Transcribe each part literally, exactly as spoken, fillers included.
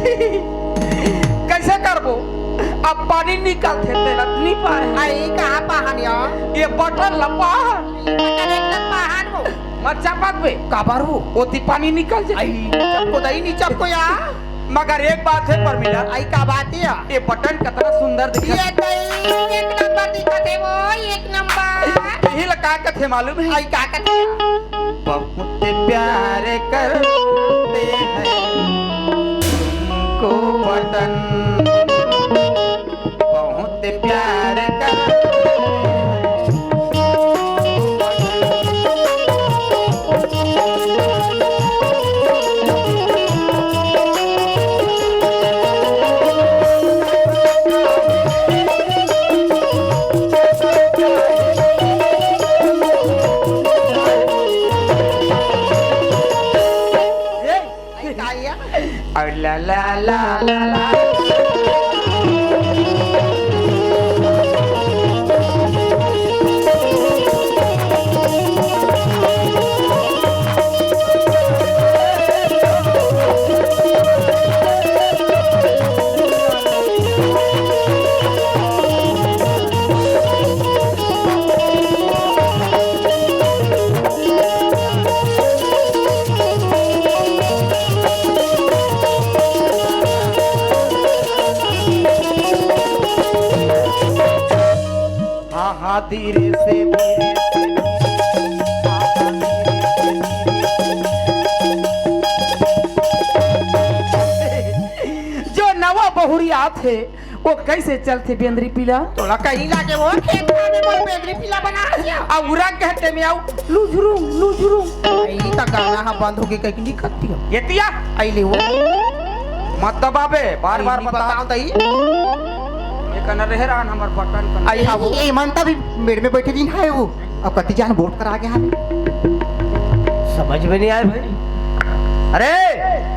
कइसे करबो? अब पानी निकलथे तेला नइ पाए। अई कहाँ पाहन या? ये बटन ला पाहन। बटन एक ला पाहन हो। मत चपक बे। काबर हो? ओती पानी निकल जाए। अई चपको दई, नइ चपको या। मगर एक बात हे परमिला। अई का बात हे या? ये बटन कतना सुंदर दिखत। ये दई एक नंबर दिखत हे वो, एक नंबर। यही ला का कथे मालूम हे? अई का कथे या? बहुत प्यार करते हैं तुमको वतन, बहुत प्यार करते हैं। अरे का या? अरे ला ला ला ला ला। हाँ, हाँ, धीरे से, धीरे से। जो नवा बहुरी आथे, वो कइसे चलथे बेंदरी पिला? तोला कहीं लागे वो खेत खार में मोर बेंदरी पिला बना दिया। आ उरा कहते में आऊ लुझुरुम, लुझुरुम। ई त गाना ह बंद होके कहीं निकलती हो। ये तिया? अई ले वो। मत दबाबे, बार-बार बता। बताओ तई। ये कना रहे रहन हमर बटन कना। अई हा वो। ए मन तभी मेड़ में बैठे दिन है वो। अब कति जान वोट करा गया हमें। समझ में नहीं आया भाई। अरे!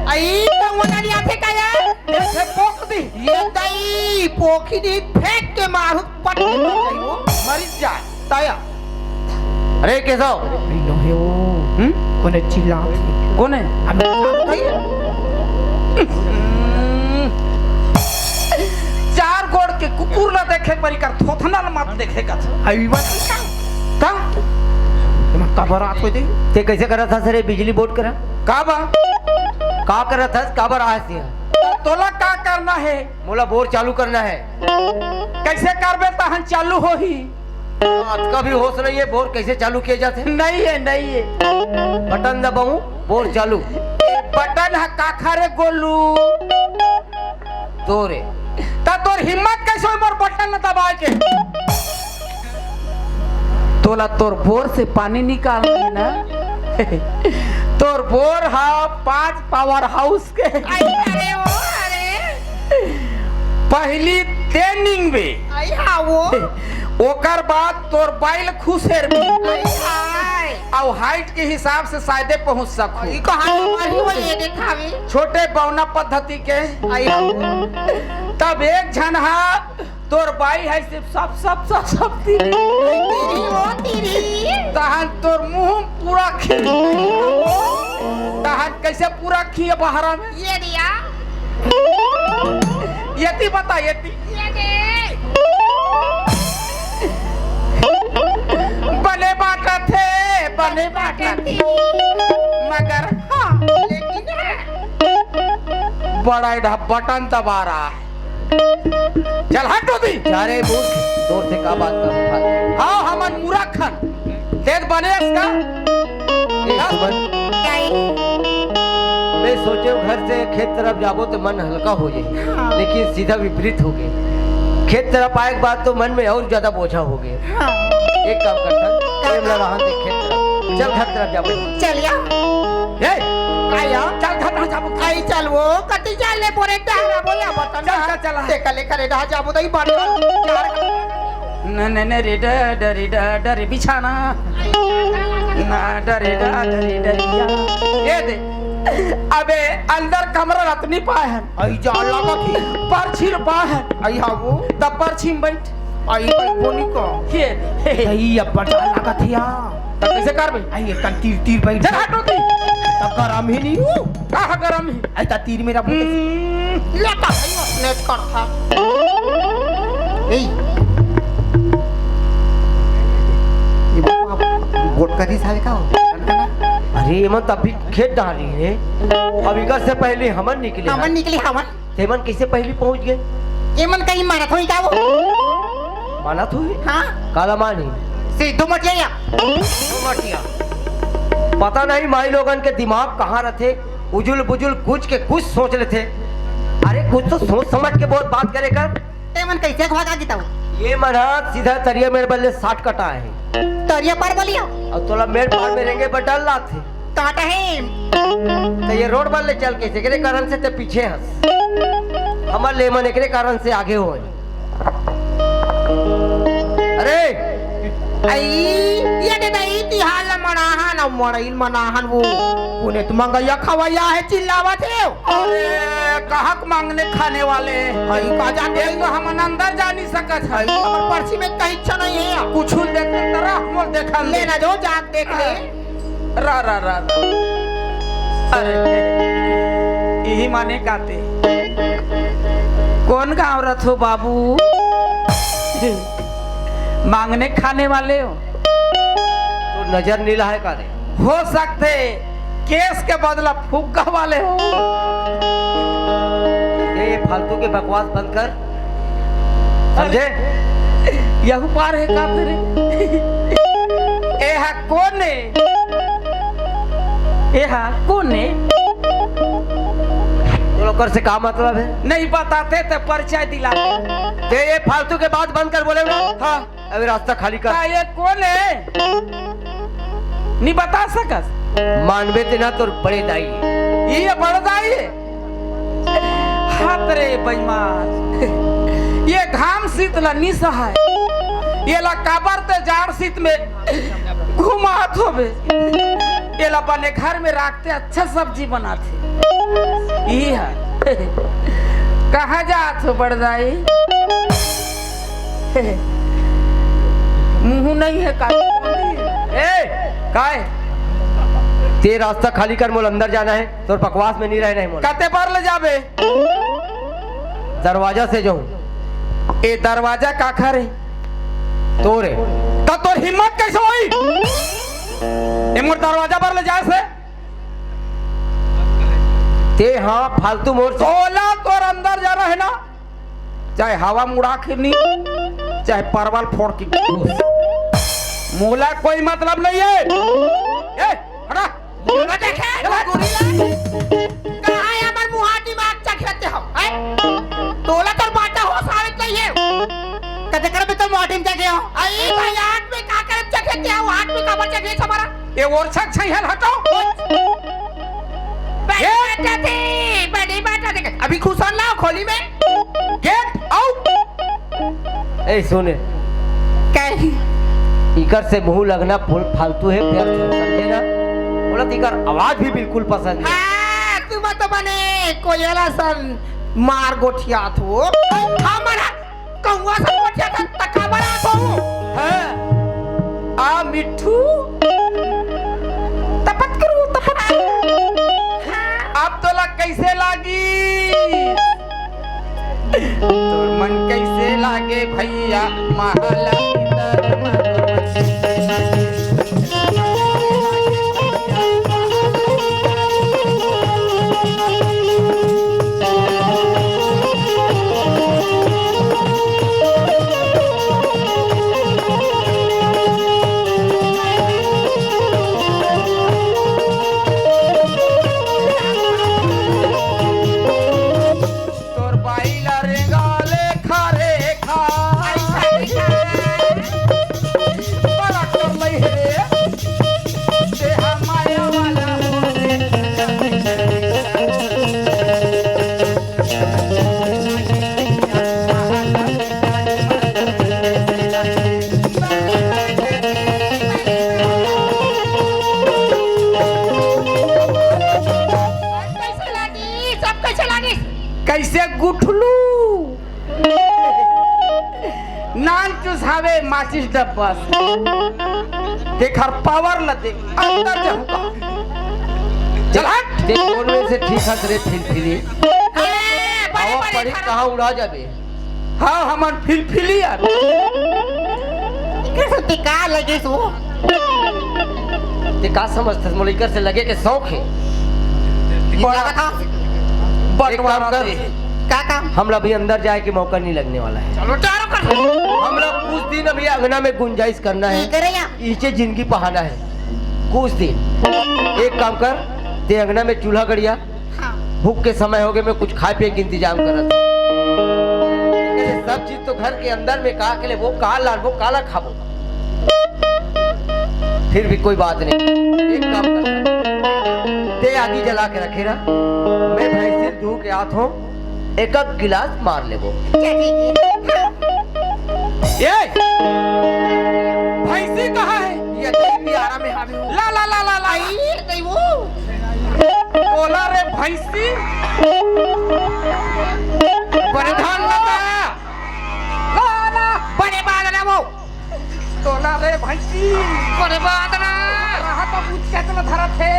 अई त वो ना नहीं आथे का यार? ऐसे पोक दी। ये दई पोखी दी फेंक के मारू पट के मर जाई वो। मरी जा। ताया। अरे केशव। अरे नो हे वो। हम्म? कोने चिल्ला? कोने? हमें कही। चार गोड़ के कुकुर ला देखे परी कर थोथना ला मत देखे कर। अभी बात का? का? तुम कबर आत को दे। ते कइसे करत हस रे बिजली बोर्ड करा? का बा? का करत हस? काबर आस या? तोला का करना हे? मोला बोर चालू करना हे। कइसे करबे तहन चालू होही? अतका भी होश नहीं है, बोर कैसे चालू किए जाते? नहीं है, नहीं है। बटन दबाऊं, बोर चालू। बटन ह काखा रे गोलू। तोरे। त तोर हिम्मत कैसे होई मोर बटन न दबाए के? तोला तोर बोर से पानी निकालना है ना? तोर बोर हा पांच पावर हाउस के। अरे, अरे, ओ, अरे। पहली ते निंगबे। आई हा वो। ओकर बाद तोर बाइल खुसेर भी। आई हाय। अउ हाइट के हिसाब से शायदे पहुंच सकू। ई कहां से मारी हो ये देखावे? छोटे बौना पद्धति के। आई हा वो। तब एक झन हा तोर बाई है सिर्फ सब, सब, सब, सब तेरी। तेरी, ओ तेरी। तहन तोर मुंह पूरा खींच। तहन कैसे पूरा खींच बहरा में? ये दिया। ये ती बता, ये ती। ये दे। बने बाटा थे, बने बाटा थे। मगर हाँ, लेकिन बड़ा इधर बटन दबा रहा है। चल हट तो दी। जा रे मूर्ख, तोर से का बात करूं भाई? हाँ, हमन मूर्ख हन। तेज बने इसका। ए, सुमन। मैं सोचे हूँ घर से खेत तरफ जाबो तो मन हल्का हो जाए, हाँ। लेकिन सीधा विपरीत हो गए। खेत तरफ आए के बाद तो मन में और ज्यादा बोझा हो गए। हाँ। एक काम करता, का? प्रेम ला रहन दे खेत तरफ। चल घर तरफ जाबो। चल या। ए, आया। चल घर तरफ जाबो। आई चल वो, कति चल ले बोरे डहरा बोया बता चल, ना। चल, चल। ते कले करे डहा जाबो दई बड़। न, न, न, रे, ड, ड, रे, ड, ड, रे, बिछाना। ना, ड, रे, ड, ड, रे, ड, रे, या। ये दे। अबे, अंदर कमरा रतनी पाए हैं। आई जा लागत ही। परछी ल पाए हैं। आई हा वो। तब परछी में बैठ। आई भाई बोनी को। ये। आई अब बड़ा लागत ही या। तब कैसे कर भाई? आई एक तीर तीर बैठ। चल हटो ती। तब गरम ही नहीं हूँ। कहाँ गरम ही? आई ता तीर मेरा भूत। हम्म। ले तो भाई, अपने करता। ए, ये बाबू, आप गोट करिस हवे का हो? अरे, एमन त अभी खेत डारी हे। अब इकर से पहले हमन निकले हमन हन। निकले हमन। तेमन कैसे पहली पहुंच गए? एमन कहीं मानत होई का वो? मानत होई? हाँ। काला मानी? सीधो मटिया या। सीधो मटिया। पता नहीं माई लोगन के दिमाग कहाँ रथे, उजुल बुजुल कुछ के कुछ सोच लेथे। अरे कुछ तो सोच समझ के बहुत बात करे कर। एमन कैसे भागा गिताऊ? ये मन हा सीधा तरिया मेड़ बल्ले साठ कटा है। तरिया पार बोलियो। अब तोला मेड़ पार में रेंगे बर डर लाथे। काटा है। तो ये रोड बल्ले चल के एकरे कारण से ते पीछे हस। हमर ले मन एकरे कारण से आगे होए। अरे! आई, ये दे दई, तिहार ला मनाहन, अउ मड़ई मनाहन वो। पुने त मंगैया खवैया हे, चिल्लावत हे। अरे, कहक मांगने खाने वाले। हई का जाते? एक तो हमन अंदर जा नहीं सकत हई। हई हमर पर्ची में कहीं इच्छा नहीं है। कुछ देखल तरा, मोर देखल ले। लेना जो, जाके देख ले। रा, रा, रा, रा। अरे, इही माने काते। कौन गाँव रथो बाबू? मांगने खाने वाले हो? तो नजर नीला है का रे? हो सकथे केस के बदला फुग्गा वाले हो। ए, फालतू के बकवास बंद कर, समझे? यहू पार है का तेरे? ए हा कोन है? ए हा कोन है? तो ओकर से का मतलब है? नहीं बताते तो परिचय दिला। ते ये फालतू के बात बंद कर, बोले ना। हाँ। अबे रास्ता खाली कर। का ये कोन है? नहीं बता सकस। मानबे ते ना तोर बड़े दाई। ये बड़े दाई है? हाथ रे बेईमान। ये घाम शीत ला नी सहाय। ये ला काबर ते जाड़ शीत में घुमात होबे। ये ला बने घर में राखते अच्छा सब्जी बनाते। ई है। कहाँ जात हो बड़दाई? मुंह नहीं है का? ए, काय? ते रास्ता खाली कर, मोला अंदर जाना है, तोर बकवास में नहीं रहना है मोला। कते पर ले जाबे? दरवाजा से जाऊं। ए दरवाजा काखर हे? तोरे। त तोर हिम्मत कैसे होई? ए मोर दरवाजा पर ले जाए से? ते हाँ फालतू मोर से तोला तोर अंदर जा रहे ना, चाहे हवा मुड़ा के नी, चाहे परवल फोड़ के घुस। मोला कोई मतलब नहीं है। ए, हटा। मुंह देखे, गुरिला। कहाँ है हमर मुहा दिमाग चखेते हो, हैं? तोला तोर बाटा हो साबित नहीं है। कते करबे तो मुहा दिम चखे हो। आई भाई, आठ में का करब चखेते हो, आठ में का बचे गए हमारा? ये ओरछक छैहल हटो। बड़ी बात थे, बड़ी बात थे। अभी खुसन लाओ खोली में। Get out। ए, सुने। कही। इकर से मुंह लगना फुल फालतू है, व्यर्थ है, समझे ना? बोला तो इकर आवाज भी बिल्कुल पसंद है। हाँ, तुम तो बने कोयला सन मार गोठिया थो। हमारा कौआ सन गोठिया था, तकाबर आ तो। हाँ। आ मिट्ठू। तपत करू, तपत करू। अब तोला कैसे लागी? तोर मन कैसे लागे भैया महला भीतर म तोर मन तोर बाई ला रेंगा ले खा रे खा। बड़ा कर लई हे रे। ते हा माया वाला हो। कैसे लागिस? अब कैसे लागिस? कैसे गुठलू? नान चुसावे माचिस डब्बा से। देख हर पावर ल देख, अंदर जाहूं का। चल हट। देख कौन में से ठीक हस रे फिलफिली। ए, अरे, कहाँ उड़ा जाबे? हाँ, हमन फिलफिली यार। एकर से ते का लगे सो? ते का समझथस? मोला एकर से लगे के शौक हे। बड़ा बंटवारा कर। दे। का काम? हमला अभी अंदर जाए के मौका नहीं लगने वाला है। चलो, चारों कर। हमला कुछ दिन अभी अंगना में गुंजाइश करना है। ठीक है, या। इसे जिंदगी पहाना है। कुछ दिन। एक काम कर, ते अंगना में चूल्हा गड़िया, हाँ। भूख के समय हो गए, मैं कुछ खाए पिए के इंतजाम करत हूँ। ये सब चीज तो घर के अंदर में का के लेबो, का लानबो, काला खाबो। फिर भी कोई बात नहीं, एक काम कर, ते आगी जला के रखे रहा, मैं भैंसी दूह के आत हूँ, एक एक गिलास मार लेबो। चल, ठीक है। ये भैंसी कहाँ है? ये तो पियारा में हावी हो। ला, ला, ला, ला, ला। आई, नहीं वो। बोला रे भैंसी। बड़े धान लगा। ला, ला। बड़े बाल ना वो। तोला रे भैंसी। बड़े बात ना। रहा तो पूछ के तोला धरत हे।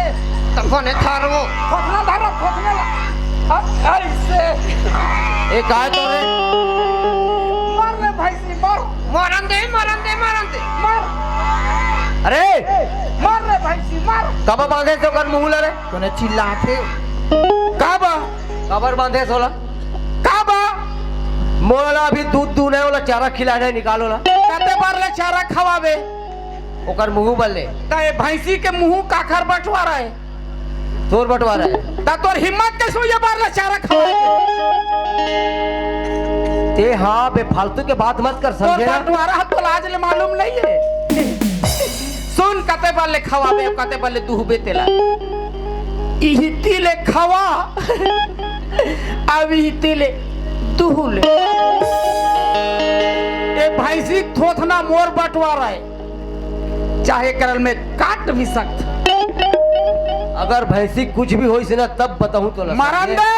तब बने थारो। खोखला धरत, खोखला ला। अब ऐसे। ए, काय तो रे? मर रे भैंसी, मर। मरन दे, मरन दे, मरन दे। मर। अरे। मर रे भैंसी, मर। काबर बांधे से ओकर मुंह ला रे? कोने चिल्लाथे? काबर? काबर बांधे सोला? काबर? मोला अभी दूध दूने वाला चारा खिलाने निकालो ला। कते बार ले चारा खवाबे? ओकर मुंह बल्ले। त ए भैंसी के मुंह काखर बंटवारा हे? तोर बंटवारा हे। त तोर हिम्मत कैसे हो ये बार ले चारा खवाए के? ते हाँ, बेफालतू के बात मत कर, तोर समझे ना? बंटवारा ह तो लाज ले मालूम नहीं है। सुन, कते बार ले खवाबे, कते बार ले दुहबे तेला। इही ती ले खवा, अब इही ती ले दुहू ले। ए भैंसी थोथना मोर बंटवारा हे। चाहे करल में काट भी सकत। अगर भैंसी कुछ भी होइस ना, तब बताहूं तोला। मरन दे।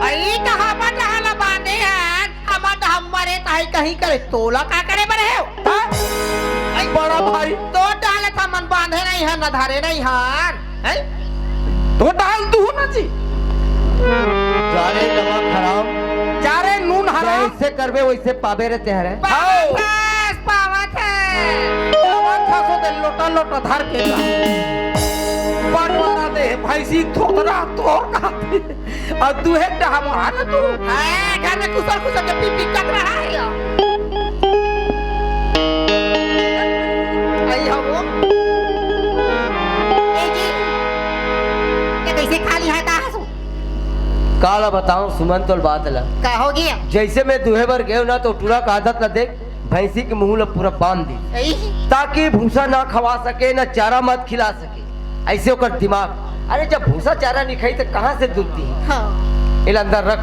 अई त हमर डहला बांधे हन, हमर डहला मरे ताही कहीं करे, तोला का करे बर हे? हाँ? अई बड़ा भाई। तो डहला त हमन बांधे नहीं हन, न धरे नहीं हन, हैं? तो डाल तू ना जी। जा रे दवा खराब। जा रे नून हराम। जैसे करबे वैसे पाबे रे तेहरे। पावत हस, पावत हस। पावत हस ओदे लोटा लोटा धर के जा। बंटवारा दे भैंसी थोथना तोर काफी। अउ तू हे डहमोरा ना तू। ए, घर में कुशल कुशल के पी पी कट रहा है या। आई हो वो। ए जी, ये कैसे खाली हाथ आ हसू? काला बताओ सुमन तोल बात ला। का हो गया? जैसे मैं दुहे बर गयो ना तो टूरा का आदत ला देख, भैंसी के मुंह ला पूरा बांध दी, ऐ? ताकि भूसा ना खवा सके, ना चारा मत खिला सके। ऐसे ओकर दिमाग, अरे जब भूसा चारा नहीं खाई तो कहाँ से दूध दी? हाँ। एला अंदर रख।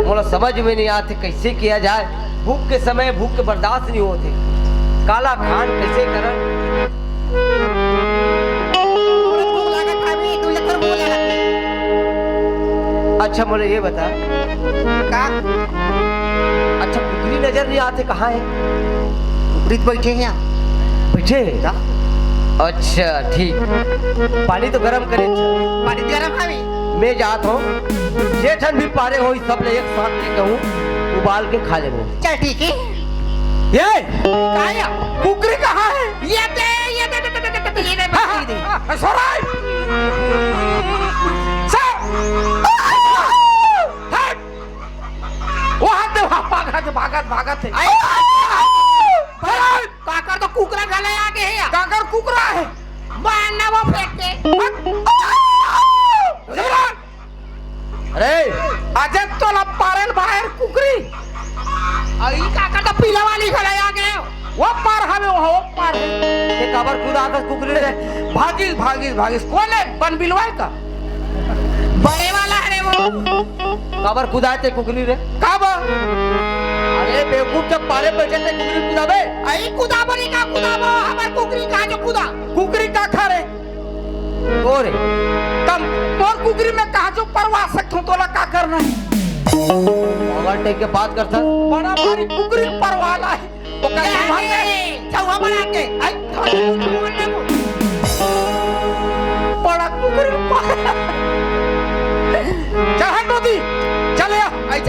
मोला समझ में नहीं आते कैसे किया जाए, भूख के समय भूख के बर्दाश्त नहीं होते। काला खान कैसे करन? थोड़ा भूख लागत हवे, तू ले थोड़ा भूख लागत हे। अच्छा, मोला ये बता। का? अच्छा, कुकरी नजर नहीं आते, कहाँ है? कुकरी तो बैठे हैं यहाँ। बैठे हैं? का? अच्छा, ठीक। पानी तो गरम करे, अच्छा। पानी तो गरम हवे। मैं जात हूँ, जे ठन भी पारे होई, सब ले एक साथ लेके हूँ, उबाल के खा लेबो। चल, ठीक है। ये? का या? कुकरी कहाँ है? ये दे, ये दे, दे, दे, ये दे, हाँ, ये दे। हाँ, हाँ, सराय। सर। हट। वहाँ दे, वहाँ भागत, भागत, भागत है। आई। सराय। काकर तो कुकरा घले आ गए हैं। काकर कुकरा है? मारना वो फेंक के। हट। सराय। अरे, अजय तोला पारेल भायर कुकरी। अरे, ई का करता पीला वाली घला आ गए। वो पार हवे, वो पार है। ते काबर कुदाथस कुकरी रे? भागिस, भागिस, भागिस। कोन है? बन बिलवाए का? बड़े वाला है रे वो। काबर कुदाए ते कुकरी रे? काबर? अरे बेवकूफ, जब पारे बैठे ते कुकरी कुदाबे? अई कुदाबो रे का कुदाबो? हमर कुकरी कहाँ जो कुदा? कुकरी का खा रे? ओ रे, तम तोर कुकरी में कहाँ जो परवा सकत हूँ, तोला का करना है? पागल टाइप के बात करता। बड़ा भारी कुकरी परवाला है। ओकर ए, दिमाग में ए, चौहा बना के, आई, बड़ा कुकरी परवाला। चल हट नोती, चल या। आई,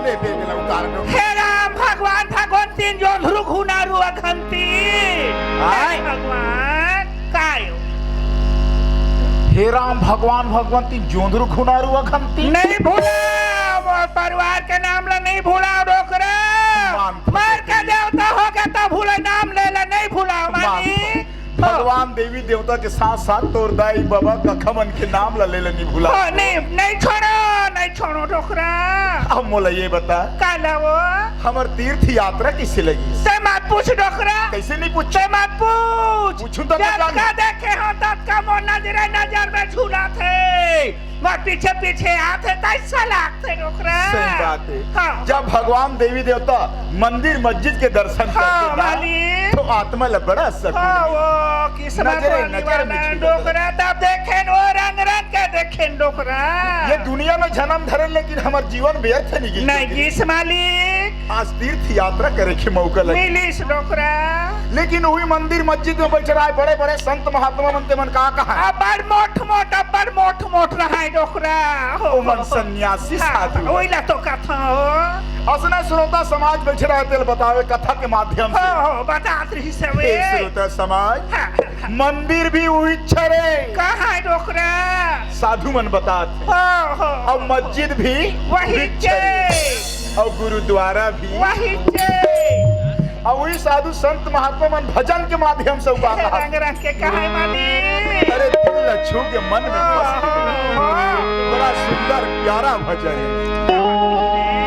ले दे, ले उतार दो। हे राम भगवान भगवंती जोंधरू घुनारू अघंती। आय। हे भगवान, कायो? हे राम भगवान भगवंती जोंधरू घुनारू अघंती। नहीं भूला, मोर परिवार के नाम ला नहीं भूला, डोकरा। मान मर के देवता हो गया तो भूले नाम ले ले, नहीं भूला, मान मानी। भगवान देवी देवता के साथ साथ तोर दाई बाबा कखा मन के नाम ला ले ले नहीं भूला। हाँ, नहीं, नहीं छोड़ो, नहीं छोड़ो डोकरा। अब मोला ये बता, का ला वो? हमर तीर्थ यात्रा कैसे लगी? ते मत पूछ डोकरा। कैसे नहीं पूछ? ते मत पूछ। पूछू तो जब जान। का देखे हो तब का मोर नजरे नजर में झूला थे। मोर पीछे पीछे आथे, तैसा लागथे डोकरा। सही बात है। हाँ। जब भगवान देवी देवता मंदिर मस्जिद के दर्शन हाँ, करके ना, वाली। तो आत्मा ला बड़ा सुकून हाँ, मिलता। वो किस्मत नजरे वाली नजर में वाला छू लेता। डोकरा तब देखेन, वो रंग रंग के देखेन डोकरा। ये दुनिया में जन्म धरे, लेकिन हमार जीवन व्यर्थ नहीं गिस। नहीं गिस मालिक। आज तीर्थ यात्रा करे के मौका लगे। मिलिस डोकरा। लेकिन वही मंदिर मस्जिद में बैठे रहे बड़े बड़े संत महात्मा मन, ते मन का कहा? अब्बड़ मोट मोट, अब्बड़ मोट मोट रहे डोकरा। हो, ओ मन हो, हो। सन्यासी हाँ, साधु। ओइला तो कथा हो। असने श्रोता समाज बैठे रहे, तेल बतावे कथा के माध्यम से। हो, हो, बतात रही सवे। हे श्रोता समाज, हाँ, हाँ, हाँ। मंदिर भी उही छरे। कहाँ है डोकरा? साधु मन बतात है। हो, हो, अब हो। मस्जिद भी वही उही छरे। छे। और गुरुद्वारा भी वही छे। और वही साधु संत महात्मा मन भजन के माध्यम से उपासना। रंग रंग के कहे मालिक। अरे दिल ल छू के मन में बस के। बड़ा सुंदर प्यारा भजन है।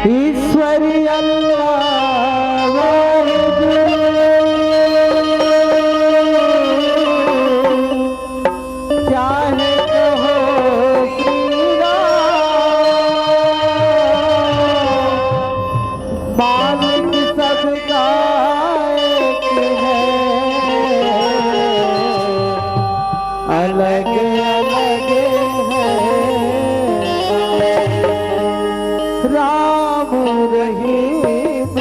ईश्वरी अल्लाह वाहिगुरु। चाहे कहो श्री राम, मालिक सबका एक है, अलग अलग है। राम रहीम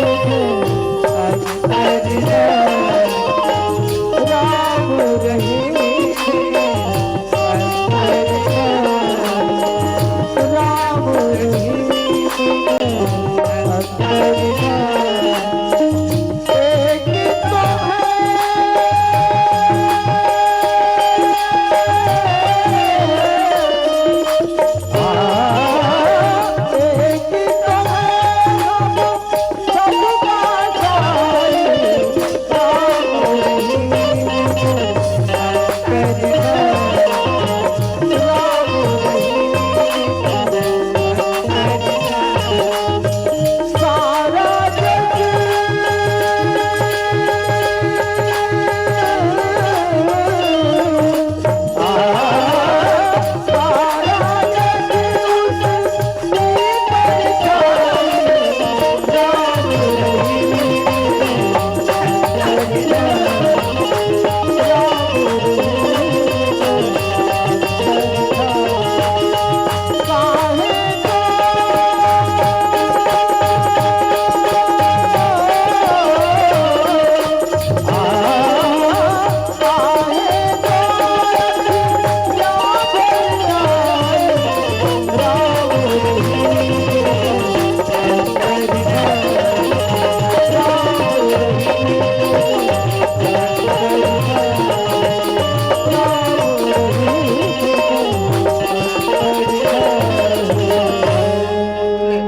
ले,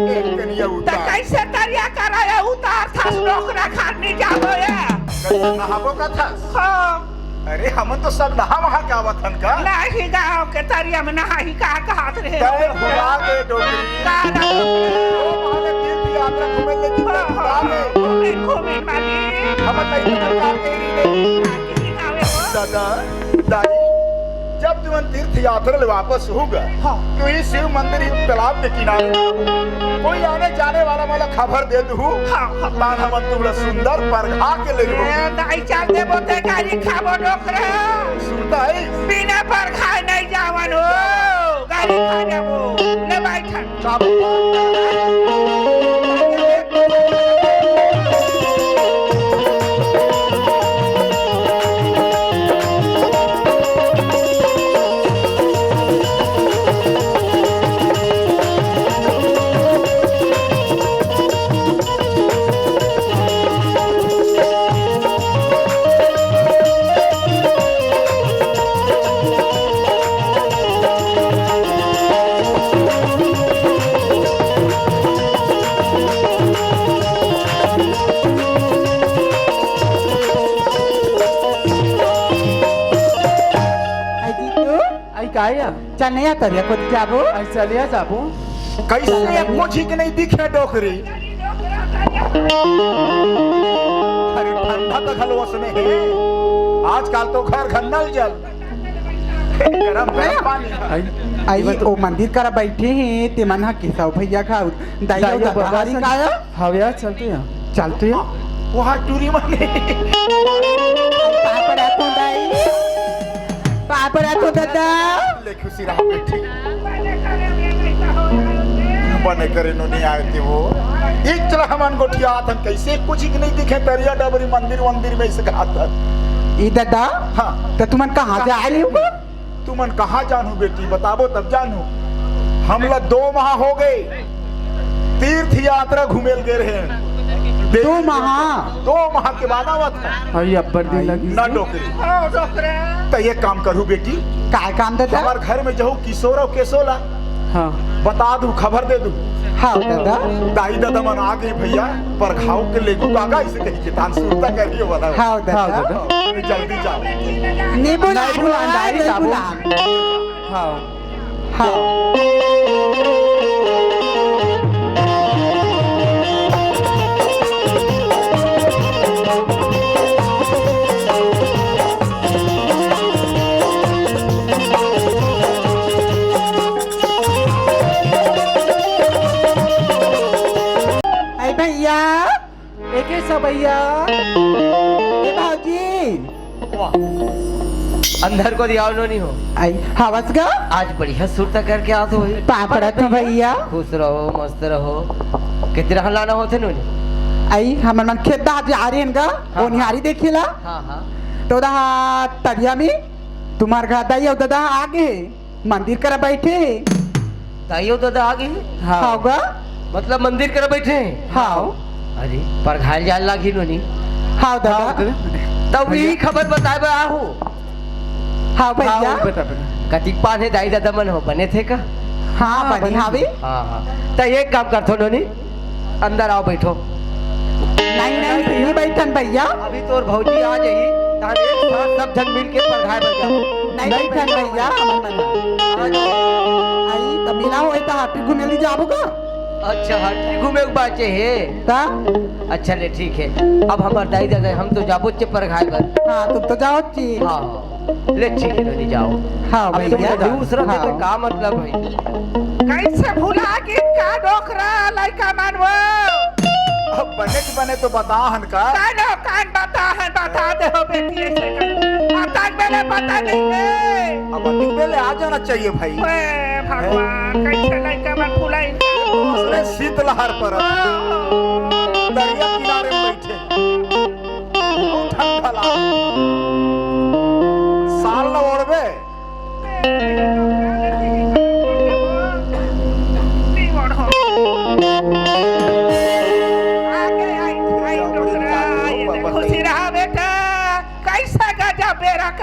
ले, कनिया त उतार। कइसे तरिया करा ए उतार थस, डोकरा खार नी जाबो ए। कइसे नहाबो का थस? हाँ। अरे, हमन तो सब नहा वहा के आवत हन का? नहीं, गाँव के तरिया में नहाही का कहत रहे। तय भुला गे डोकरी। का ना डोकरी? ओ, वहाँ ले तीर्थ यात्रा घूमे ले तीर्थ हाँ, हाँ, भुला गे। घूमे, घूमे वाली। हमन नहीं तो सरकार के ही नहीं। दादा, दाई, जब तुमन तीर्थ यात्रा ले वापस होगा, हाँ। तो ये शिव मंदिर, ये तालाब के किनारे कोई आने जाने वाला वाला खबर दे दू। हाँ, हाँ। तान हमन तुमला सुंदर परघा के ले लूँ। ए, दाई, चल देबो ते गाड़ी खाबो डोकरा। सुनता है? बिना परघाए नहीं जावन हो, गाड़ी खा जाबो। ले बैठन। आई जीतू, आई का या? चल नहीं आता रे, खुद जाबो। आई चलिया जाबो। कैसे एको झिक नहीं दिखे डोकरी? अरे ठंडा तो खलवस में है, आजकल तो घर घर नल जल, गरम गरम पानी। आई, आई, ओ मंदिर करा बैठे हैं, ते मन हा केशव भैया का दाई दाई अउ बाबा ददाहारी से काया? हव यार, चलते हैं। चलते हैं। वहाँ टूरी माने। पापड़ा तो दाई, पापड़ा तो दादा। ले खुशी रहा बेटी। बने करे नोनी आए थे वो। एक चला हमन गोठिया आथन, कैसे कुछ एक नहीं दिखे, तरिया डबरी मंदिर वंदिर में इस घात। ई दादा, हाँ। तो तुमन कहाँ से आए हो? तुमन कहाँ जानू बेटी, बताबो तब जानू। हमला दो माह हो गए, तीर्थ यात्रा घूमेल गए रहे। दो माह? दो माह के बाद आवत है। अरे अब्बड़ दिन लगी। ना डोकरी। तो ये काम करू बेटी, काय काम दादा? हमार घर में जहू किशोर अउ केशोला हाँ। बता दू, खबर दे दू। हाँ दादा। दाई दादा मन आ गए भैया, परघाव के लेगू काका इसे कही के तान सुरता करिए वाला। हाँ दादा। हाँ दादा। जल्दी जाओ। नींबू नहीं लाल, बुलान, दाई नहीं साबुन। बुलान। हाँ। हाँ। आई भैया। एके सबैया। ए भौजी। वाह। अंदर को दियाव नोनी हो। आई, हवस गा? आज बढ़िया सुरता करके आत हो भाई। पापड़ा तो भैया। खुश रहो, मस्त रहो। कितरा हलाना होथे नोनी? आई, हमर मन खेत डहर जा रहे हैं गा, हाँ, ओनिहारी देखेला। हाँ, हाँ। तो उदा तरिया में तुम्हार घर दाई अउ ददा आगे। मंदिर करा बैठे हे। दाई अउ ददा आ गए? हाँ। हाँ गा। मतलब मंदिर करा बैठे हैं? हाँ। अरे, परघाल जाल लागी नोनी। हाँ दादा। हाँ, दादा। तब यही खबर बताए बर आहू। हाँ भैया। हाँ, बता, बता। कतिक पान हे दाई ददा मन हो, बने थे का? हाँ, हाँ, बने बने। हावे। हाँ, हाँ। त एक काम करथो नोनी, अंदर आओ, बैठो। नहीं, नहीं, नहीं बैठन भैया। अभी तोर भौजी आ जाही, तहन एक साथ सब झन मिल के परघाए बर जाबो। नहीं नहीं बैठन भैया। भैया, हमर मन। आ जाओ। आई, त मेला होए त हाटी घूमे ले जाबो का? अच्छा, हाटी घूमे के बाचे हे? त? अच्छा ले, ठीक है। अब हमर दाई ददा, हम तो जाबो चे परघाए बर। हाँ, तुम तो जाओ ची। हाँ। ले ठीक है, नोनी जाओ। हाँ अब तुम भैया। दूसरा हाँ। देते का मतलब है? कैसे भुला गिन का डोकरा लइका मन वो? अब बने के बने तो बता हन का? कानो कान बता हन, बता दे हो बेटी, ऐसे कर। अब तक बेले पता नहीं है। अब अतिक बेले आ जाना चाहिए भाई। ओए भगवान, कैसे लइका मन भुलाई? दूसरे शीतलहर पर दरिया किनारे में बैठे। ठंडा लाग। साल न ओढ़बे। खुशी रहा बेटा।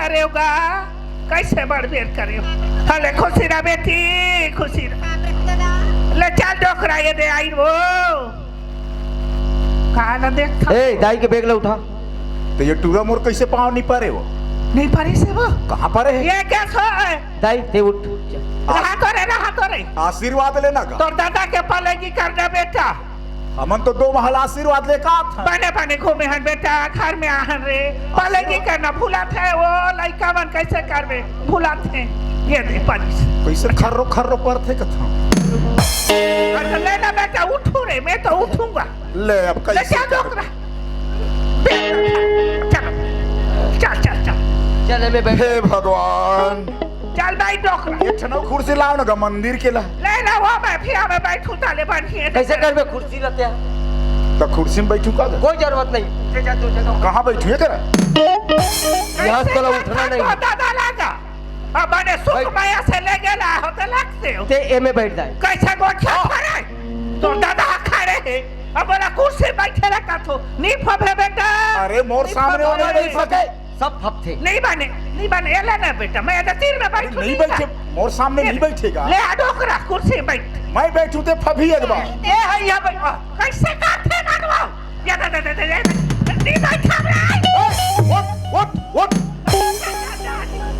करे गा, कैसे बड़ बेर करे। हले खुशी रह बेटी, खुशी रह। ले चल डोकरा, ये दे आई वो। कहाँ ना देख था? ए, दाई के बैग ला उठा। तो ये टूरा मोर कैसे पाँव नहीं परे वो? नहीं परे से वो? कहाँ परे है? ये क्या सो है? दाई, ते उठ। रहा तो रे, रहा तो रे। आशीर्वाद लेना का? तोर दादा के पलेगी करना बेटा। हमन तो दो महल आशीर्वाद लेकर आत हन। बने बने घूमे हन बेटा, घर में आहन रे। पलेगी करना भूलत हे, वो लइका मन कैसे करबे, भूलत हे। ये दे पालिस। कैसे खर्रो खर्रो परथे कथा। अच्छा, ले ना बेटा, उठू रे, मैं तो उठूंगा। ले अब ले, कैसे चल, कर? डोकरा। चलो, चल, चल, चल। चल, मैं बैठ। हे भगवान। चल भाई डोकरा। एक ठन अउ कुर्सी लाव ना गा मंदिर के ला। ले ना वो, मैं भी हमें बैठू ताले बनिए। कैसे करबे कुर्सी ला ते? तो कुर्सी में बैठू का गा? कोई जरूरत नहीं। जे जा, तू जगह। कहाँ बैठू ये करा? यहाँ से तोला उठना नहीं। तो दादा लागा। अब मैंने सुख भाई। माया से ले गेला होते लगते हो। ते एमे बैठ जाए। कैसे गोठिया खड़े? तो दादा खड़े है। अब बोला कुर्सी बैठे रखा थो। नहीं फबे बेटा। अरे मोर नहीं सामने फबे। होने नहीं सके। सब फबथे। नहीं बने, नहीं बने, एला ना बेटा, मैं एदा तीर में बैठू नहीं नहीं बैठे, का। मोर सामने ये नहीं बैठेगा। ले आ डोकरा, कुर्सी में बैठ। मैं बैठू ते फबही एक बार। ये है, ये बैठ। कैसे करथे नगवा? ये दे, दे, दे, दे, ये दे। नहीं बैठा रे। उठ, उठ, उठ।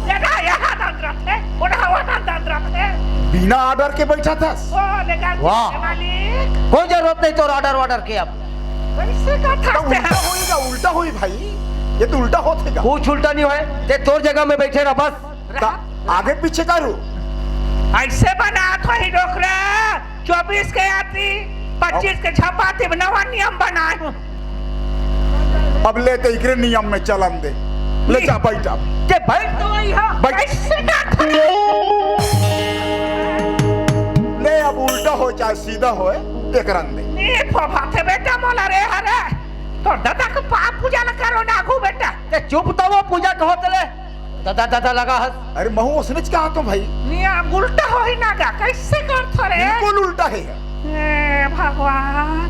ये ना, यहाँ दंद रखे, वो ना, वहाँ दंद रखे। बिना order के बैठा था। ओ, ले जा, वाह। मालिक। कोई जरूरत नहीं तोर order वार्डर के अब। कैसे का तो था? उल्टा होएगा, उल्टा होई भाई, ये तो उल्टा होत है का? कुछ उल्टा नहीं होए, ते तोर जगह में बैठे रह बस। का आगे पीछे करू? ऐसे बनात होही डोकरा, चौबीस के आती, पच्चीस के छपाती, नवा नियम बनाए हूँ। अब ले ते इकरे नियम में चलन दे, ले जा बैठ अब। ते बैठ तो वही हा। बैठ। ऐसे का था? ले अब उल्टा हो चाहे सीधा हो, एकरन दे। नी फोफा थे बेटा मोला रे हरे। तोर दादा के पाप पूजा ला करो ना आगू बेटा। ते चुप तो वो पूजा कहो तले। दादा, दादा लगा हस। अरे महू उसने क्या तो भाई। नी अब उल्टा होही ना गा, कैसे करथो रे? बिल्कुल उल्टा है। हे भगवान।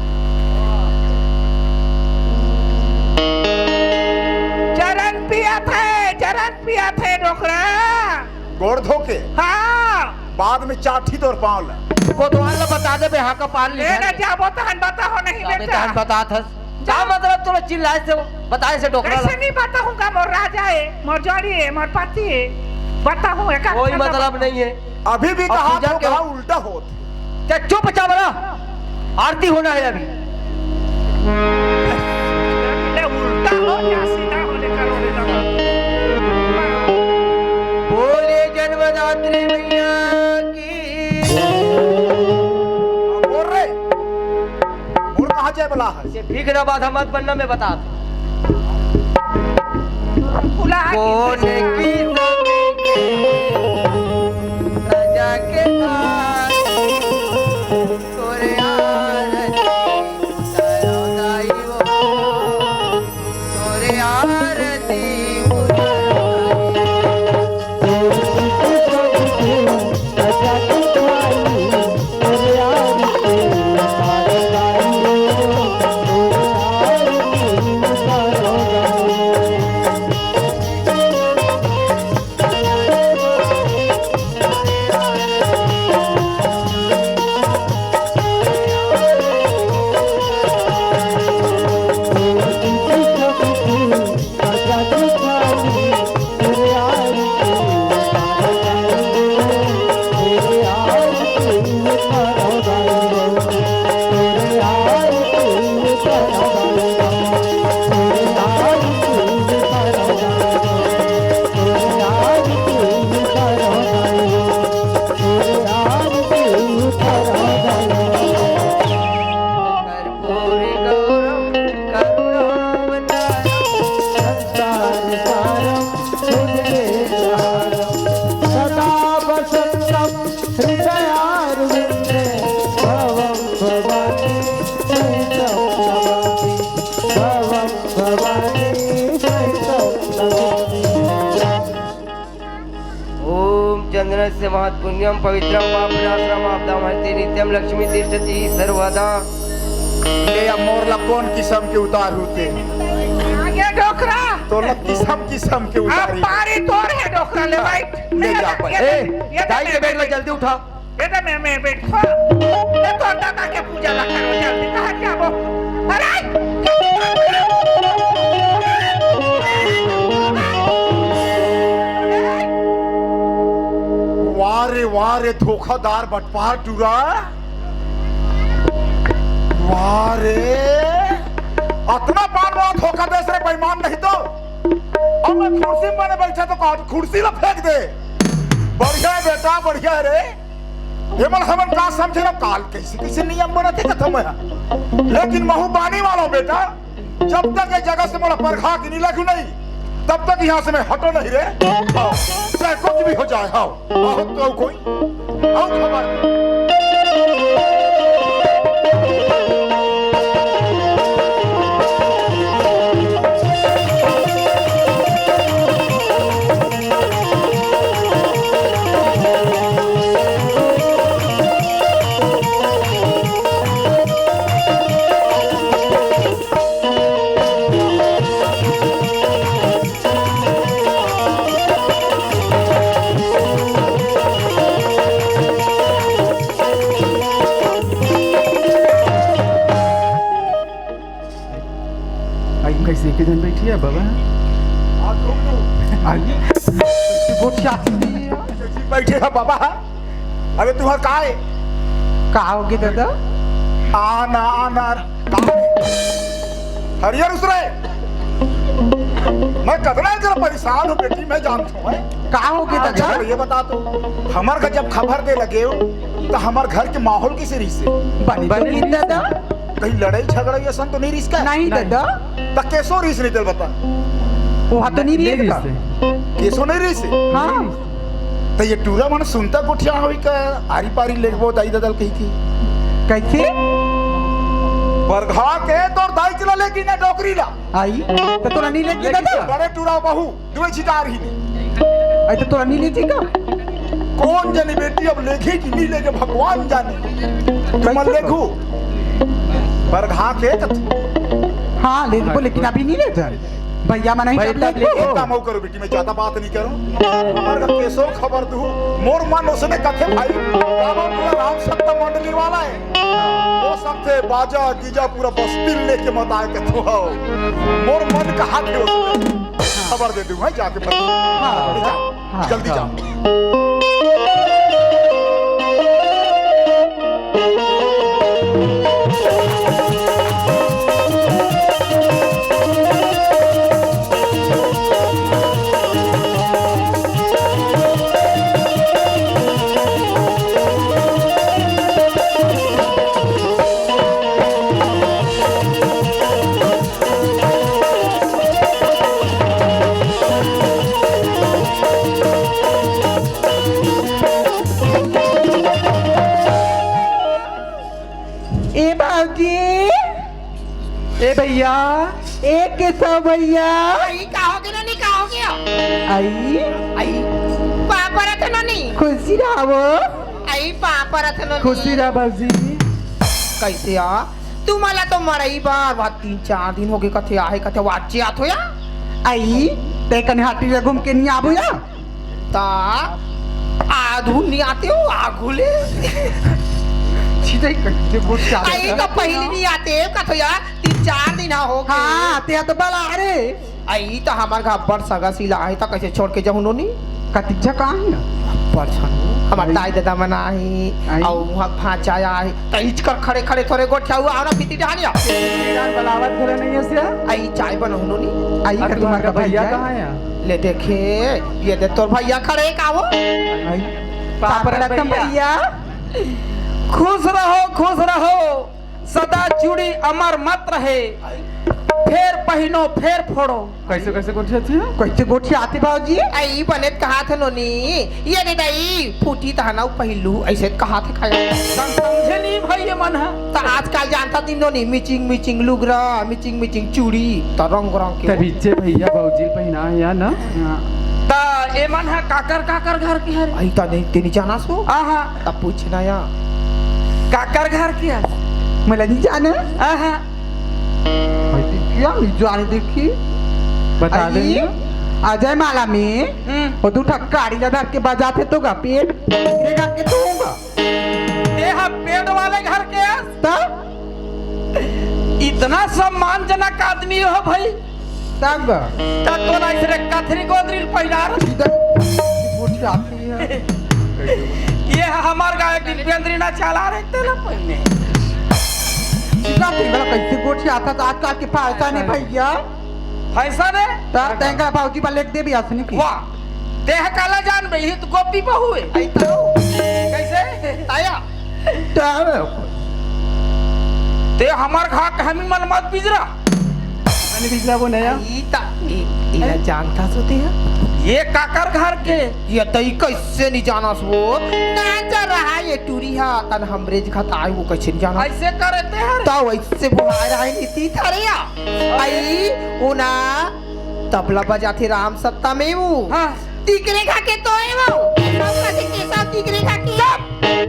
चरण पिया थे, चरण पिया थे डोकरा। गोड़ धो के। हाँ। बाद में चाठी तोर पाँव ला। कोतवाल ला बता दे बे, हाँ का पाल ए लिखा ना है। जाबो तहन बताहो नहीं अबे बेटा। तहन बता थस। का मतलब तोला चिल्लाए से, बताए से डोकरा ला? कैसे नहीं बताहूँ का मोर राजा है, मोर जोड़ी है, मोर पति है। बताहूँ एक कोई मतलब नहीं है। अभी भी अब कहा पूजा तो के कहा उल्टा होत। ते चुप चावरा, आरती होना है अभी। ले उल्टा हो जा, सीधा हो ले करो रे दादा। बोले जन्मदात्री मैया की। बोल रे। बोल कहाँ जाए वाला है? ये भीख ना बाधा मत बनना, मैं बता दूं। बुला के कौन की सजा के था तोरे आरती उतारो दाई वो, तोरे आरती उतारो। ओम चंद्रस्य महत्पुण्यम पवित्रम पाप विनाशनम आपदा हरति नित्यम लक्ष्मी तिष्ठति सर्वदा। ये अब मोर ला कौन किस्म के उतार होते? आगे डोकरा। तोला किसम किसम के अब उतारी। पारी तोर हे डोकरा ले भाई। ले जा भाई। ये ए, ये दाई के बेड ला जल्दी उठा। ये तो मैं, मैं बैठा। ये तो दादा के पूजा ला करो जल्दी। कहाँ क्या वो? अरे! वाह रे, वाह रे, धोखादार बटपार टूरा। वाह रे, अतना पान वाला धोखा देस रे बेईमान नहीं तो। अब मैं कुर्सी में बने बैठा तो कहा, कुर्सी ला फेंक दे। बढ़िया है बेटा, बढ़िया है रे। ये मन हमन का समझे ना, काल कैसे कैसे नियम बनत हे कथम है। लेकिन महू बानी वाला बेटा, जब तक ये जगह से मोला परघा के नहीं लघु नहीं, तब तक यहाँ से मैं हटो नहीं रे। हाँ, चाहे कुछ भी हो जाए, हाँ। बहुत तो कोई, आओ खबर। आई कैसे के जन बैठी है बाबा? आई गोठिया बैठे है बाबा। अरे तुम्हार का है? का होगे दादा? आना आना। हरियर उसरे, मैं कतना जरा परेशान हूँ बेटी, मैं जानता हूँ। का होगे दादा? ये बता तो, हमार घर जब खबर दे लगे हो, तो हमार घर के माहौल किसे रही से? बनी तो नहीं दादा। कहीं लड़ाई झगड़ा ये सन तो नहीं रिस का? नहीं दादा। तो कैसो रिस नहीं तेल बता? वो हाथ तो नहीं रिस का? कैसो नहीं रिस? हाँ। तो ये टूरा मन सुनता गोठिया होई का आरी पारी लेगबो दाई ददल कही की। कैसे? बरघा के तोर दाई चला लेकिन ना डोकरी ला। आई, तो तोरा नहीं लेके दादा? बड़े टूरा बहू, दुए छिटार ही ने। आई तो तोरा नहीं लेके का? कौन जाने बेटी अब लेके कि नहीं लेके भगवान जाने। तुम कैसे? लेखू। बरघा के तो हाँ, लेखू, लेकिन अभी नहीं ले जाए। भैया मना ही भाई, कर ले। तब लेके काम हो करो बेटी, मैं ज्यादा बात नहीं करूं। हमारे घर कैसो खबर दू, मोर मन उसने कथे भाई, बाबा पूरा राम सत्ता मंडली वाला है। वो सब थे बाजा गीजा पूरा बस्ती लेके मत आए कथो हो। मोर मन कहा थे उसने। खबर दे दूं, है जाके बता। हाँ। ले जाओ, हाँ, जल्दी हाँ। जाओ। ए बाबूजी, ए भैया, ए केशव भैया। आई, का हो गया नोनी, का हो गया? आई। आई, पाँव परत हे नोनी। खुशी रहो। आई, पाँव परत हे नोनी। खुशी रह बाबूजी। कैसे आ? तुम्हाला तो मरई बार बार तीन चार दिन होगे कथे आहे, कथे वाचे आत हो या? आई, ते कने हाटी ले घूम के नहीं आबो या? ता आधू नहीं आते हो, आगू ले। सीधे कइसे बोल के आते आई हो? तो पहली नहीं आते हो, कथो यार, तीन चार दिन हो गए। हाँ, ते तो बला रे। आई तो हमार घर पर सगा सिला है, तो कैसे छोड़ के जाऊँ नोनी? कतिक झका है ना? पर छन, हमार आई। दाई दादा मना है, आई। और वहाँ भांचा आया है, तो इचकर खड़े खड़े थोड़े गोठिया हुआ, और पीती डहानिया। बलावत घरे नहीं है से? आई चाय बनाऊँ नोनी? आई आ, का तुम्हार तुम्हार का भैया भैया? कहाँ है? ले देखे, ये दे तोर भैया खड़े का वो। आई। पापड़ पापड़ भैया। भैया। खुश रहो, खुश रहो, सदा जुड़ी अमर मत रहे, फेर पहिनो, फेर फोड़ो। कैसे, कैसे गोठिया थी? कैसे गोठिया आती बाबूजी? आई बने कहा थे नोनी, ये दे दाई, फूटी तहना पहिलू, ऐसे कहा थे खाया। सम-, समझे नहीं भाई ये मन है। तो आजकल जानता दिन नोनी, मिचिंग, मिचिंग लुगरा, मिचिंग, मिचिंग चूड़ी, तो रंग रंग के। तभी जे भैया बाबूजी पहिना है या ना? हाँ। तो ये मन है काकर, काकर घर के हरे? आई ता नहीं, तेरी जाना सो? आहा। तब पूछना या। काकर घर के हरे? मैं नहीं जाना। आहा। भाई, देखिए, हम नहीं जाने देखिए। बता दे। अजय माला में हम्म। वो दू ठक गाड़ी ला धर के बजाथे तो गा पेट, ये गा के दूंगा। ये हा पेट वाले घर के तब? इतना सम्मानजनक आदमी हो भाई। तब? तब तो ना इस रे कथरी गोदरी पहिला रहा। इधर गोठी आती है। ये हमार गाय एक दिन पेंद्री ना चला रहे थे ना पहले। सीधा थे, बोला, कैसे गोठी आता था आजकल के पैसा नहीं भैया। पैसा दे? तब तेंगा बाबूजी बा लेके देबी असनी की। वाह। देह काला जान बे, ही तो गोपी बहू है। आई तो। कैसे? आया। तो आवे। ते हमार घाक हमी मन मत बिजरा। मैंने बिजरा वो नया। ई ता, ई, ई ना जानता सोते है। ये काकर घर के? ये तो ई कैसे नहीं जाना सो? ना जा रहा ये टूरी हा, तन हमरे जगह ता आए वो कैसे नहीं जाना? ऐसे करे ते हर। तो वैसे बुहार आए नीति थारे या। आई, उना, तबला बजाथे राम सत्ता में वो। हाँ। तीकरे खा के तो है वो। तबला से कैसा तीकरे खा के? चुप!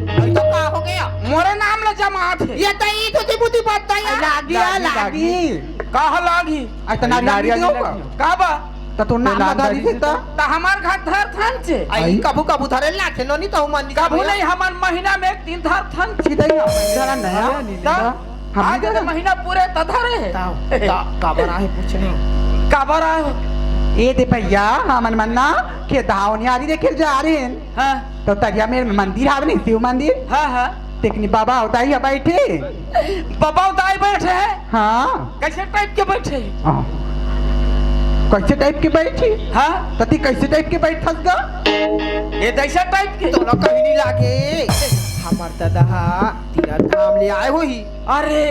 भाई तो का हो गया? मोरे नाम ला जमात है। ये तो ई तो बुद्धि बात है यार। लागी, लागी, लागी। लागी। का लागी? आ, तो नारियल नारियल नहीं नहीं होगा? लागी। का बा? तो तू नाम नाम बता दी थी तो। तो हमार घर धर थान से। आई आई। कबू कबू धरे लाखे नो नहीं तो मन नहीं कबू जावे। नहीं, हमार महीना में एक दिन धर थान से। सीधा ही हम धरा नया। अरे, नहीं तो धरा। हम आज नहीं तो धरा। महीना पूरे तो धरे है। ताओ, ता, काबर आहे पूछने? काबर आहे? ए दे भैया, हमन मन ना के दावनियारी देखे जा रहे हैं। हाँ। तो तरिया में मंदिर हावे नहीं, शिव मंदिर। हाँ, हाँ। तेकनी बाबा अवतारी ह बैठे। बाबा अवतारी बैठे है? हाँ। कैसे टाइप के बैठे? हाँ। कैसे टाइप के बैठी? हाँ। तती कैसे टाइप के बैठस गा? ये जैसा टाइप के। तोला कहीं नहीं लागे। हमर दादा हा तीरथ धाम ले आए होही। अरे,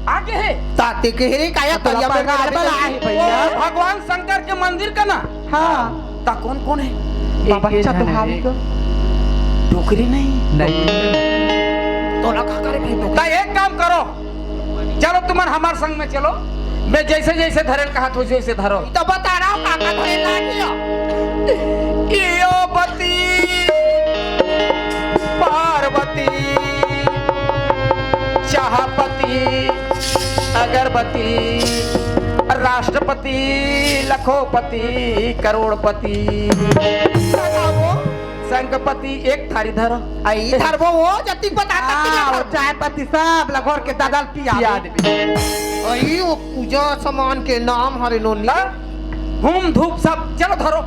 आगे है। ताते के रे काया तोला तरिया में पर गाड़बे गड़बड़ नहीं। आहे भैया। ओ, भगवान शंकर के मंदिर का ना? हाँ। ता कौन कौन है? बाबा एक, एक चतुर्हारी है। को। डोकरी नहीं। नहीं। तोला का करे भाई डोकरी? ता एक काम करो, चलो तुमन हमार संग में चलो, मैं जैसे जैसे धरेल कहा था वैसे वैसे धरो। तो बता रहा हूँ काका धरे लागियो। इयो पति, पार्वती, चाहपति, अगरबत्ती, राष्ट्रपति, लखोपति, करोड़पति। बताओ। संगपति एक थारी धर। आई धरबो वो जतिक बता हाँ, ततिक धरबो। चाय पत्ती सब लगोर के ददल पिया पिया दे। दे। आई वो पूजा सामान के नाम हरे नोनी। हाँ? घूम धूप सब चलो धरो।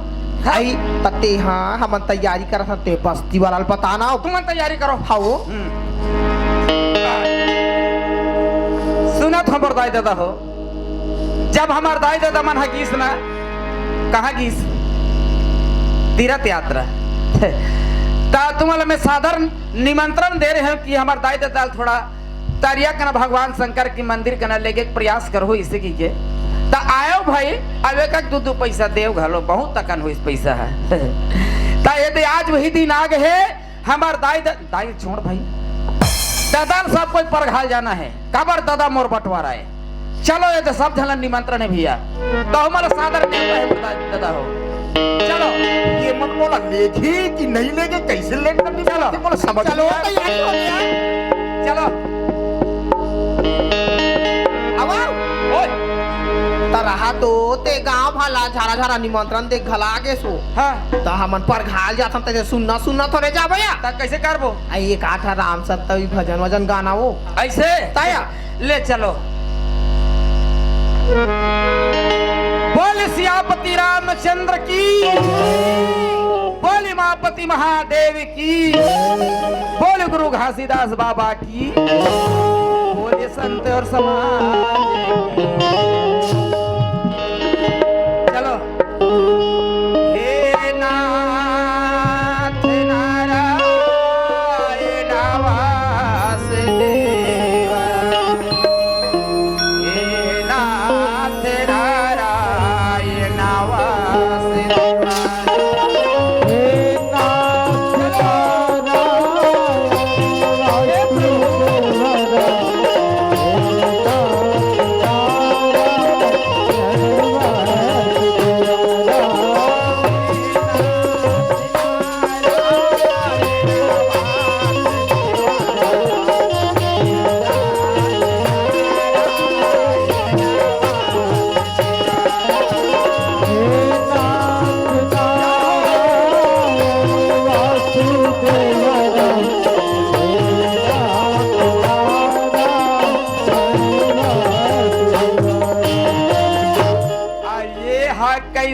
हाँ? आई पत्ते हाँ हमन तैयारी करत हन ते बस्ती वाला ल बताना। तुमन तैयारी करो। हाओ। हम्म। सुनत हमर दाई ददा हो। जब हमार दाई ददा मन ह गीस ना, कहाँ गीस? तीरथ यात्रा। त तुमन ल मैं सादर निमंत्रण दे रहे हूँ कि हमार दाई ददा ल थोड़ा तरिया कना भगवान शंकर के मंदिर कना लेके प्रयास करहू इसे की के। त आयो भाई, अब एक एक दू दू पैसा देव घलो, बहुत तकन होइस पैसा है। त ये दे आज वही दिन आ गए है। हमार दाई द-, दाई छोड़ भाई, ददा ल सब कोई परघाल जाना है, काबर ददा मोर बंटवारा है। चलो, ये तो सब झन ल निमंत्रण है भैया, तो हमारा सादर नेवता है ददा, ददा हो। चलो। ये मन मोला लेगी कि नहीं लेगी, कैसे लेट कर दी, चलो। मोला समझ चलो, नहीं आया। तैयारी हो गया। चलो। अब आओ। ओए। त रहा तो ते गांव भला झारा झारा निमंत्रण दे घला गे सो। हाँ। त हमन परघाल जाथन, ते सुनना सुनना थोड़े जाबो या। त कैसे करबो? आ, एक आठ राम सत्ता भी भजन वजन गाना वो। ऐसे? ताया। ले चलो। बोल सियापति रामचंद्र की, बोल उमापति महादेव की, बोल गुरु घासीदास बाबा की, बोल संत और समाज की। चलो। हे नाथ नारायण वासुदेवा, हे नाथ नारायण वासुदेवा।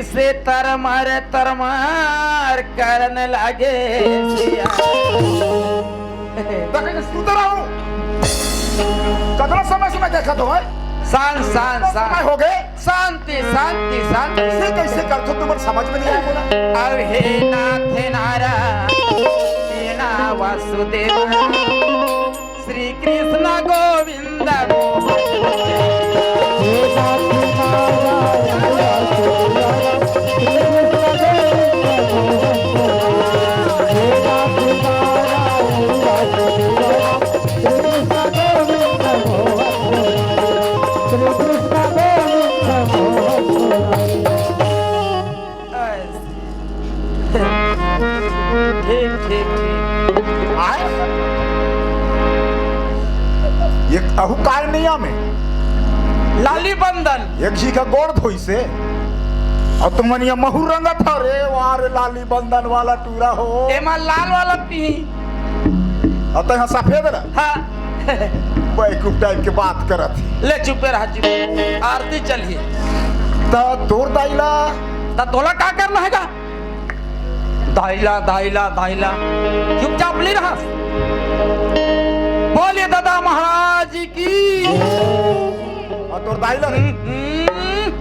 से तरमर तरमर करन लागे सिया। देखे के सुत रहा हूँ। कतना समय से मैं देखत हूँ, हैं? शांत शांत समय शांत। हो गए। शांति शांति शांति। इसे कैसे कर दो, तुम्हारे समझ में नहीं आया बोला। अब हे नाथ नारायण, हे ना वासुदेव, श्री कृष्ण गोविंद मोहन। ठीक ठीक ठीक। आए? ये अहू काय नियम है? लाली बंदन। एक जी का गोड़ धोई से और तुम मन ये महू रंगत हो रे, वाह रे लाली बंदन वाला टूरा हो। एमा लाल वाला पी। और तो यहाँ सफेद रह। हाँ। बेवकूफ टाइप के बात करत ही। ले चुपे रहा, चुप। आरती चलिए। तो तोर दाइला त तोला का करना है का? दाइला दाइला दाइला, चुपचाप ले रहा। बोलिए दादा महाराज की। और तोर दाइला रे। हम्म।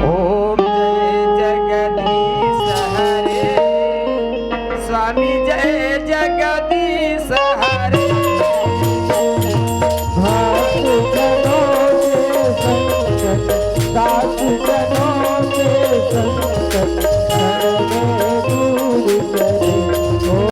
ओम जय जगदीश हरे, स्वामी जय जगदीश।